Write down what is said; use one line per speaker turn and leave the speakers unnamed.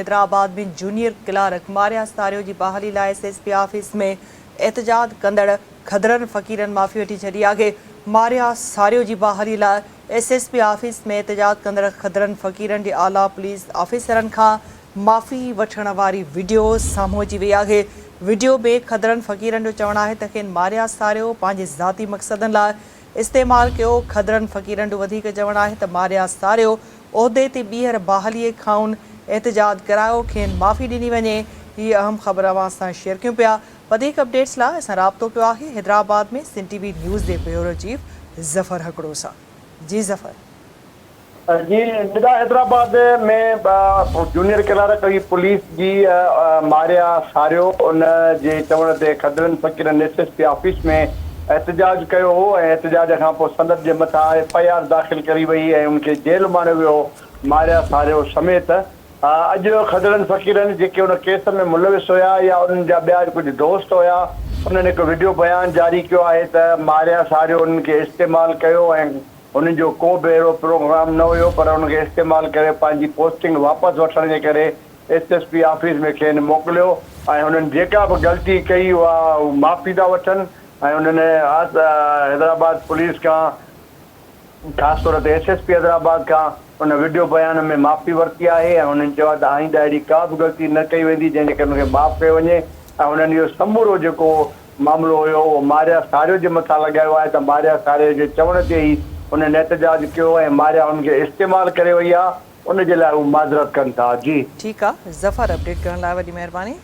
Hyderabad ۾ junior clerk ماريا ساريو جي بحالي لاء ايس ايس پي آفيس ۾ احتجاج ڪندڙ کدرن فقيرن معافي وٺي ڇڏي آهي. ماريا ساريو جي بحالي لاء ايس ايس پي آفيس ۾ احتجاج ڪندڙ کدرن فقيرن جي اعليٰ پوليس آفيسرن کان معافي وٺڻ واري وڊيو سامهون اچي وئي آهي. وڊيو ۾ کدرن فقيرن جو چوڻ آهي ته کين ماريا ساريو پنهنجي ذاتي مقصدن لاء استعمال ڪيو. کدرن فقيرن جو وڌيڪ چوڻ آهي ته ماريا ساريو عهدي تي ٻيهر بحالي کائون احتجاج ڪرايو، کين معافي ڏني وڃي. هي اهم خبر اوهان سان شيئر ڪيون پيا. وڌيڪ اپڊيٽس لاء اسان رابطو ڪيو آهي حيدرآباد ۾ سنڌ ٽي وي نيوز جي بيورو چيف ظفر هڪڙو سان. جي ظفر.
جي ندا حيدرآباد ۾ جونيئر ڪلارڪ جي پوليس جي ماريا ساريو ان جي چوڻ تي کدڙن فقيرن ايس ايس پي آفيس ۾ احتجاج ڪيو هو ۽ احتجاج کان پوء سندن جي مٿان ايف I R داخل ڪري وئي ۽ ان کي جيل اماڻيو ويو ماريا ساريو سميت اڄ کدڙن فقيرن جيڪي ان ڪيس ۾ ملوث هيا يا انهن جا ٻيا ڪجهه دوست هيا انهن هڪ وڊيو بيان جاري ڪيو آهي ته ماريا ساريو انهن کي استعمال ڪيو ۽ انهن جو ڪو به اهڙو پروگرام نه هيو پر ان کي استعمال ڪري پنهنجي پوسٽنگ واپس وٺڻ جي ڪري ايس ايس پي آفيس ۾ کين موڪليو ۽ هنن جيڪا به غلطي ڪئي اها هو معافي ٿا وٺن ۽ انهن حيدرآباد پوليس کان خاص طور تي ايس ايس پي حيدرآباد کان ان وڊيو بيان ۾ معافي ورتي آهي ۽ هنن چيو آهي ته آئنده اهڙي ڪا به غلطي نه ڪئي ويندي جنهن جي ڪري ان کي معاف ڪيو وڃي ۽ هنن اهو سمورو جيڪو معاملو هيو اهو ماريا ساريو جي مٿان لڳايو آهي ته ماريا ساريو جي چوڻ تي ئي انهن احتجاج ڪيو ۽ ماريا انهن کي استعمال ڪري وئي آهي ان جي لاء هو معذرت ڪن ٿا جي.
ٺيڪ آ ظفر اپڊيٽ ڪرڻ لاء وڏي مهرباني.